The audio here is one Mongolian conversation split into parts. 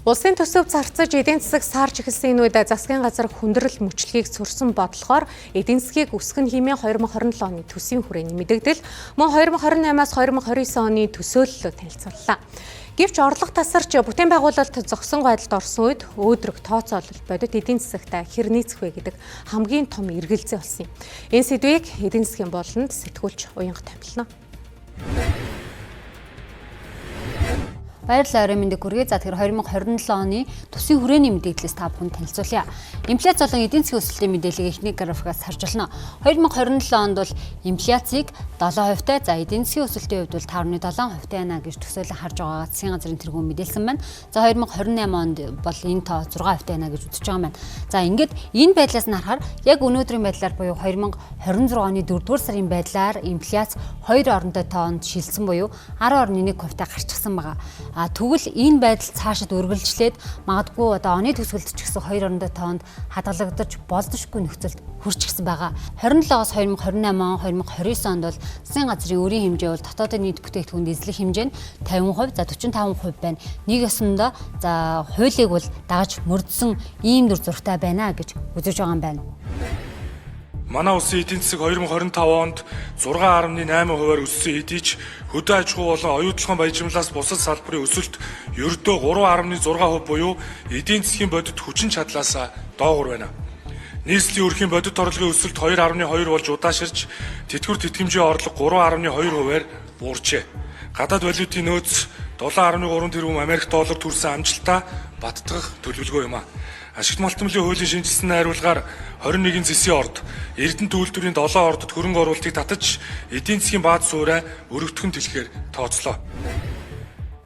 Улсын төсөв зарцаж эдийн засаг сарж эхэлсэн энэ үед засгийн газар хүндрэл мөчлөгийг сөрсөн бодлогоор эдийн засгийг өсгөн хэмээн 2027 оны төсвийн хүрээний мэдэгдэл мөн 2028-аас 2029 оны төсөөллөө танилцууллаа. Гэвч орлого тасарч бүтээн байгуулалт зогсон байдалд орсон үед өөдрөг тооцоолол бодит эдийн засагтай хэр нийцэх вэ гэдэг хамгийн том эргэлзээ болсон юм. Энэ сэдвийг эдийн засгийн болонд сэтгүүлч Уянга томилно. Баярлалаа, орой мэндийг хүргэе. За, тэгэхээр 2027 оны төсвийн хүрээний мэдээллээс та бүхэнд танилцуулъя. Инфляц болон эдийн засгийн өсөлтийн мэдээллийг эхний графикаас харж байна. 2027 онд бол инфляцийг 7% тай, за эдийн засгийн өсөлтийн хувьд бол 5.7% тай байна гэж төсөөлөн харж байгаагаа засгийн газрын тэргүүн мэдээлсэн байна. За, 2028 онд бол энэ тоо 6% тай байна гэж үзэж байгаа юм байна. За, ингээд энэ байдлаас нь харахаар яг өнөөдрийн байдлаар буюу 2026 оны 4-р сарын байдлаар инфляц 2 оронтой тоонд шилжсэн буюу 10.1% тай гарчихсан байгаа. А тэгвэл энэ байдал цаашид үргэлжлээд магадгүй одоо оны төгсгөлд ч гэсэн 2 оронтой тоонд хадгалагдаж болзошгүй нөхцөлд хүрчихсэн байгаа. 27-оос 2028 он, 2029 онд бол засгийн газрын өрийн хэмжээ бол дотоодын нийт бүтээгдэхүүнд эзлэх хэмжээ нь 50%, за 45% байна. Нэг ёсондоо за хуулийг бол дагаж мөрдсөн ийм дүр зурагтай байна гэж үзэж байгаа юм байна. Манай улсын эдийн засаг 2025 онд 6.8%-аар өссөн хэдий ч хөдөө аж ахуй болон оюутлогын баяжмлаас бусад салбарын өсөлт ердөө 3.6% буюу эдийн засгийн бодит хүчин чадлаас доогуур байна. Нийслэлийн өрхийн бодит орлогын өсөлт 2.2 болж удааширч, тэтгэвэр тэтгэмжийн орлого 3.2%-аар буурчээ. Гадаад валютын нөөц 7.3 тэрбум Америк доллар төрсэн амжилтаа баттгах төлөвлөгөө юм а. Ашигт малтмлын хуулийн шинжилсэн найруулгаар 21 зэсийн орд, Эрдэнэт үйлдвэрийн 7 ордод хөрөнгө оруулалтыг татаж, эдийн засгийн бааз сууриа өргөтгөн тэлэхээр тооцлоо.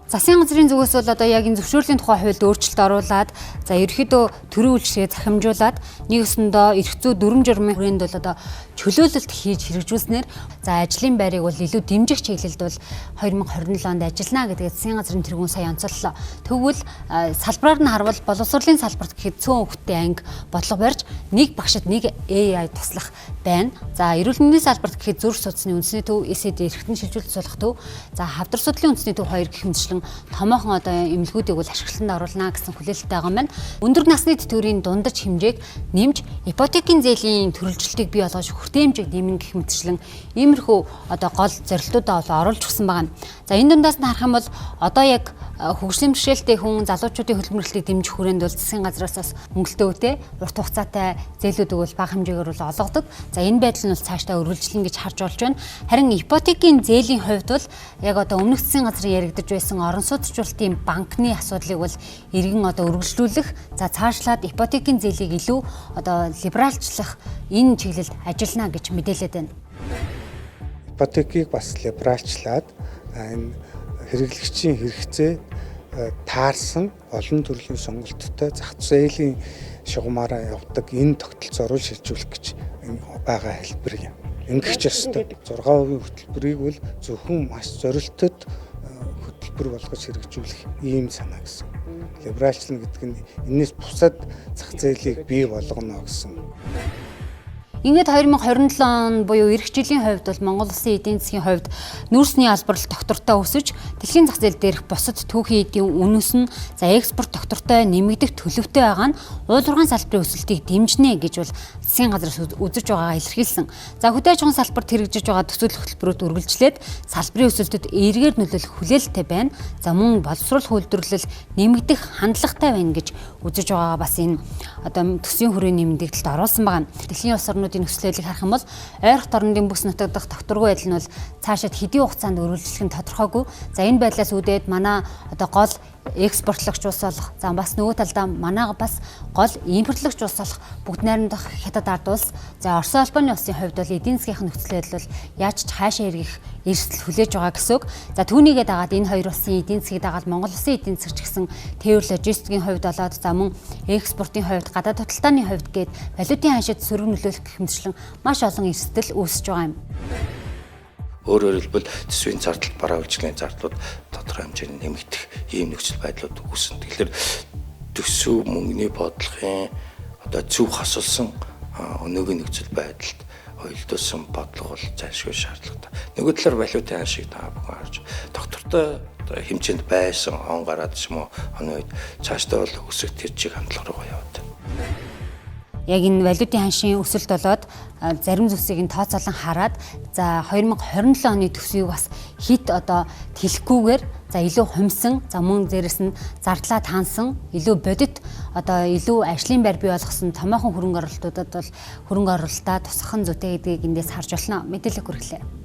Засгийн газрын зүгээс бол одоо яг энэ зөвшөөрлийн тухай хуульд өөрчлөлт оруулаад, за ерөнхийдөө төрийн үйлчилгээ захимжуулаад, нэг өсөндөө эрх зүй дүрм журмын хүрээнд бол одоо чөлөөлөлт хийж хэрэгжүүлснээр за ажлын байрыг бол илүү дэмжих чиглэлд бол 2027 онд ажиллана гэдгээ засгийн газрын тэргүүн сая онцоллоо. Тэгвэл салбараар нь харвал боловсролын салбарт гэхэд цөөн хөвгтийн анги бодлого барьж нэг багшид нэг AI туслах байна. За, эрүүл мэндийн салбарт гэхэд зүрх судасны үндэсний төв, SED эрхтэн шилжүүлэлт суулгах төв, за хавдар судлалын үндэсний төв хоёр гэх мэтчлэн томоохон одоо эмнэлгүүдийг бол ашиглалтанд оруулна гэсэн хүлээлттэй байгаа юм байна. Өндөр насны тэтгэврийн дундаж хэмжээг нэмж, ипотекийн зээлийн төрөлжилтийг бий болгож хүртээмжийг нэмнэ гэх мэтчлэн иймэрхүү одоо гол зорилтуудаа бол оруулж өгсөн байгаа юм. За, энэ дундаас нь харах юм бол одоо яг хөгжлийн бэрхшээлтэй хүн залуучуудын хөдөлмөрлөлтийг дэмжих хүрээнд бол засгийн газраас бас хөнгөлтөө өвтэй урт хугацаатай зээлүүдийг бол бага хэмжээгээр бол олгодог. За, энэ байдал нь бол цаашдаа үргэлжлэнэ гэж харж болж байна. Харин ипотекийн зээлийн хувьд бол яг одоо өмнөх засгийн газрын яригдаж байсан орон сууцчлалтын банкны асуудлыг бол эргэн одоо үргэлжлүүлэх, за цаашлаад ипотекийн зээлийг илүү одоо либералчлах энэ чиглэлд ажиллана гэж мэдээлээд байна. Ипотекийг бас либералчлаад энэ хэрэглэгчийн хэрэгцээ таарсан олон төрлийн сонголттой зах зээлийн шугамаараа явдаг энэ тогтолцоор шилжүүлэх гэж байгаа хэлбэр юм. Ингэх ч ёстой. 6% хөтөлбөрийг бол зөвхөн маш зорилттой хөтөлбөр болгож хэрэгжүүлэх ийм санаа гэсэн. Либералчлан гэдэг нь энэс бусад зах зээлийг бий болгоно гэсэн. Ингээд 2027 он буюу эх жилийн хувьд бол Монгол улсын эдийн засгийн хувьд нүүрсний албарлал доктортой өсөж, дэлхийн зах зээл дээрх бусад түүхийн эдийн үнэс нь, за экспорт доктортой нэмэгдэх төлөвтэй байгаа нь уулуурхайн салбарын өсөлтийг дэмжинэ гэж бол засгийн газраас үзэж байгаагаа илэрхийлсэн. За, хөдөө аж ахуйн салбарт хэрэгжиж байгаа төсөөлөх хөтөлбөрүүд үргэлжлээд салбарын өсөлтөд эргээр нөлөөлөх хүлээлттэй байна. За, мөн боловсруул үйлдвэрлэл нэмэгдэх хандлагатай байна гэж үзэж байгаагаа бас энэ одоо төсвийн хүрээний мэдээлэлд оруулсан байгаа. Дэлхийн улс орнуудын нөхцөл байдлыг харах юм бол ойрхот орнодын бүс нутаг дахь докторгүй байдал нь бол цаашид хэдийн хугацаанд үргэлжлэх нь тодорхойгүй. За, энэ байдлаас үүдээд манай одоо гол экспортлогч улс болох, за бас нөгөө талдаа манай бас гол импортлогч улс болох бүгд найрамдах Хятад ард улс, за Оросын холбооны улсын хувьд бол эдийн засгийн нөхцөл байдал бол яаж ч хаашаа эргэх эрсдэл хүлээж байгаа гэсэн үг. За, түүнийгээ дагаад энэ хоёр улсын эдийн засгийг дагаад Монгол улсын эдийн засаг ч гэсэн тээвэр логистикийн хувьд болоод, за мөн экспортын хувьд, гадаад худалдааны хувьд гээд валютын ханшид сөрөг нөлөөлөх гэх мэтчлэн маш олон эрсдэл үүсэж байгаа юм. Өөрөөр хэлбэл төсвийн зардал, бараа үйлчилгээний зардлууд тодорхой хэмжээний нэмэгдэх ийм нөхцөл байдлууд үүснэ. Тэгэхээр төсөв мөнгөний бодлогын одоо зөв хосолсон өнөөгийн нөхцөл байдалд Уялдуулсан бодлого бол зайлшгүй шаардлагатай. Нөгөө талаар валютын ханшийг та бүхэн харж доктортой хэмжээнд байсан он гараад ч юм уу оны үед цаашдаа бол өсөх тэр чиг хандлага руу яваад. Яг энэ валютын ханшийн өсөлт болоод зарим зүйлсийг нь тооцоолон хараад, за, 2027 оны төсвийг бас хит одоо тэлэхгүйгээр, за, илүү хумсан, за, мөн дээрэс нь зардлаа таансан, илүү бодит, одоо илүү ажлын байр бий болгосон томоохон хөрөнгө оруулалтуудад бол хөрөнгө оруулалтаа тусгах нь зүйтэй гэдгийг эндээс харж байна. Мэдээлэл хүргэлээ.